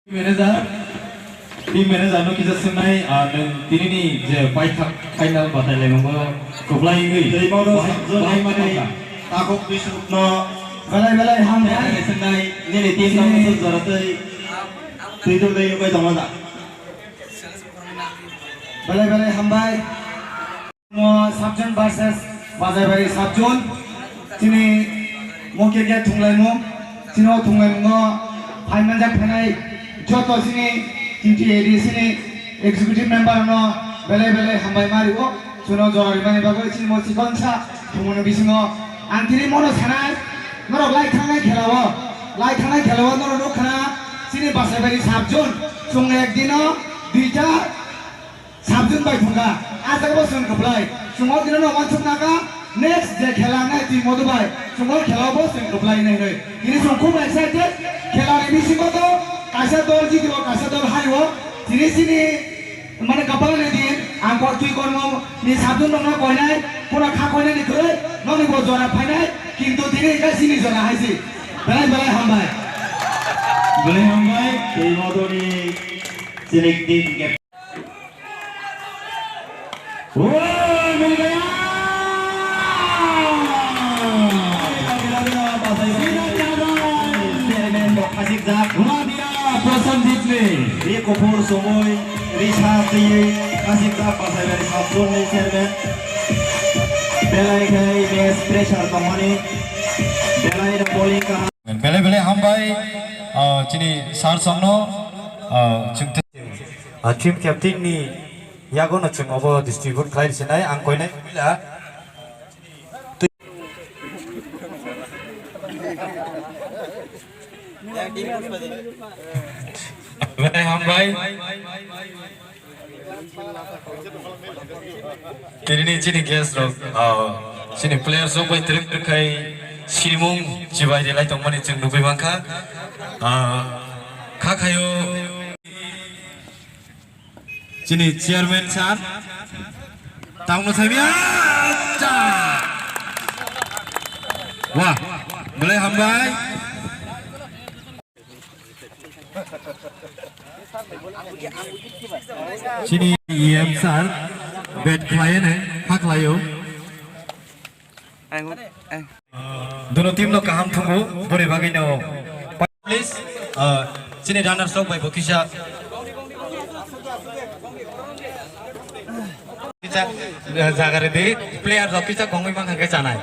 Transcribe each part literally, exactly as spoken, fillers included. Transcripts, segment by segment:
Manager, team manager no kisa swngnai, ah, nwng tinini je paithak final batai laimungo kwplai wngwi Tei bono bahai, sabjani bahai manwi tongkha. Takhuk Biswrupno belai belai hambai. Belai swngnai, nini team no Sini. Muchuk joratwi twi tongwi wngwi tongma da. Belai belai hambai. Mo Sabjon versus Bajaibari Sabjon. Chini mo khe khe thunglaimung. Chini o thunglaimung o phaimanja phainai joto chini T T A D C ni executive member no belai belai hambai ma rio. Chuno jora rimani bagwi chini mo chikonsa thumuni bisingo ang tini mono sanai norok lai thangnai khelao, lai thangnai khelao norok nukha chini Bajaibari Sabjon chwng ekdino duita Sabjon bai thungkha, ah jaga bo chwng kwplai. Chwng o tini no uansuk naka, next je khela wngnai twi modu bai, chwng o khela o bo chwng kwplai nai hinwi. Tini chwng khub excited, khela ni bisingo to kaisa dol jiti o, kaisa dol hai o. Tini chini mane kwpal ni din, ang ko twi kormo ni Sabjon rok no koinai, kono kha koinai ni kwrwi, nokni bo jora phainai, kintu tini wngkha chini jora hai si. Belai belai hambai. Belai hambai, tei modu ni chini din Woi, mil gaya! Sida chadai! Chairman bo khachikjak. Wadia Prasanjit ni. Ri kuphur sumui, ri sa twiwi khachikjak Basaibari Sabjon ni chairman. Belai khai match pressure tongmani. Belai no bowling kaham. Belai belai hambai, ah, chini sir songno, ah, chwng te- Ah, team captain ni yago no chwng obo distribute khlai rwsinai, ang koinai bila. Belai hambai. Tini chini guest rok, ah, chini players rok bai twrwk twrwk khai sinimung chibai relai tongmani chwng nugwi mankha. Ah, kha khayo. Chini chairman sir, tangno saimia, cha! Wah, belai hambai. Chini E M sir, bet khlaiya ne, ha khlaio. Ang, ang. Duno team no kaham thungo, boni bagwi no. Please, uh, chini runners rok bai bo kisa. Kisa, uh, jaga rwdi, player rok kisa kongwi mankha khe chanai.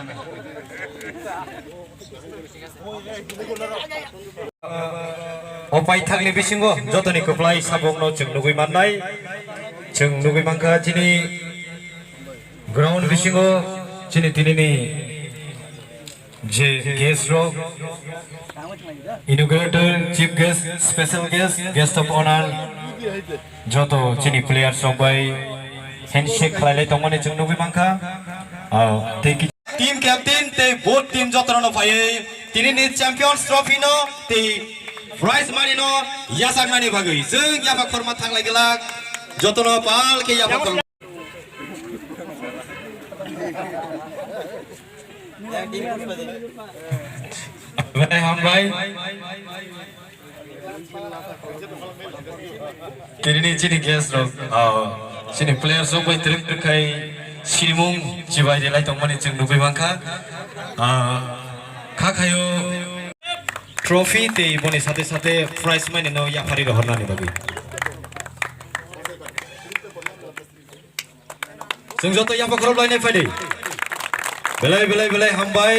O paithakni bisingo jotoni kwplai sabokno chwng nugwi mannai. Chwng nugwi mankha chini ground bisingo chini tinini je guest rok, inaugurator, chief guest, special guest, guest of honor, joto chini players rok bai handshake khlailai tongmani chwng nugwi mankha. Ah, tei ki- Team captain tei both team jotono phaiwi tinini champions trophy no tei prize money no yachaknani bagwi chwng yapha khorma thanglai glak, jotono pal khe yapha khorma. Belai hambai. Tini chini guest rok, ah, chini players rok bai twrwk twrwk khai sinimung chibai relai tongmani chwng nugwi mankha. Ah, kha khayo trophy tei boni sate sate prize money no yaphari rohornani bagwi. Chwng joto yapha khorop lainai phaidi. Belai, belai, belai hambai.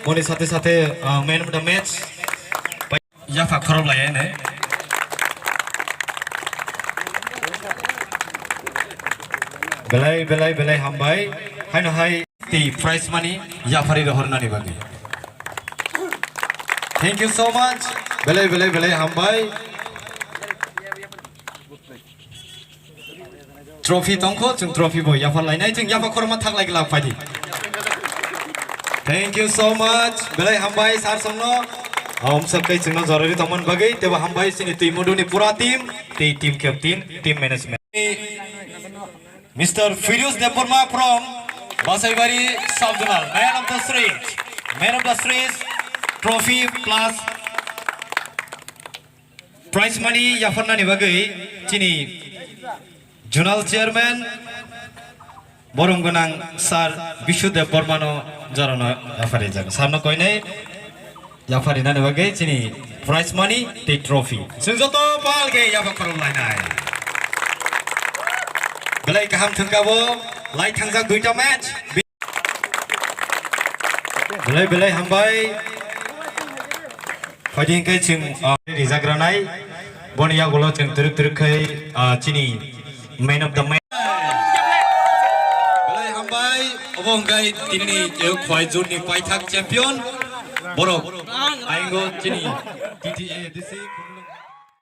Boni sate sate, ah, man of the match. Yapha khorop lainai. Belai, belai, belai hambai. Haino hai tei prize money yaphari rohornani bagwi. Thank you so much. Belai, belai, belai hambai. Trophy tongkho, chwng trophy bo yapha lainai, chwng yapha khorma thaklai glak phaidi. Thank you so much. Belai hambai sir songno. Om sabkai chwngno jorori tongmani bagwi, tebo hambai chini twi muduni pura team, tei team captain, team management. Mister Firuz Debbarma from Basaibari Sub-Zonal, man of the series, man of the series, trophy plus Prize money yapharnani bagwi chini Zonal Chairman borom gwnang Sir Bishudev Bormano jorano yapharijak. Sarno koinai yapharinani bagwi chini prize money tei trophy. Chwng joto palge yapha khorok lainai. Belai kaham thwngkha bo, lai thangjak duita match. Belai belai hambai. Phaidi hwnkhe chwng, ah, rijagranai. Boni yagulo chwng twrwk twrwk khai, ah, chini man of the match. Belai hambai. Obo hwnkhe tinini, eh, Khwai zone ni paithak champion. Borok aingo chini T T A D C.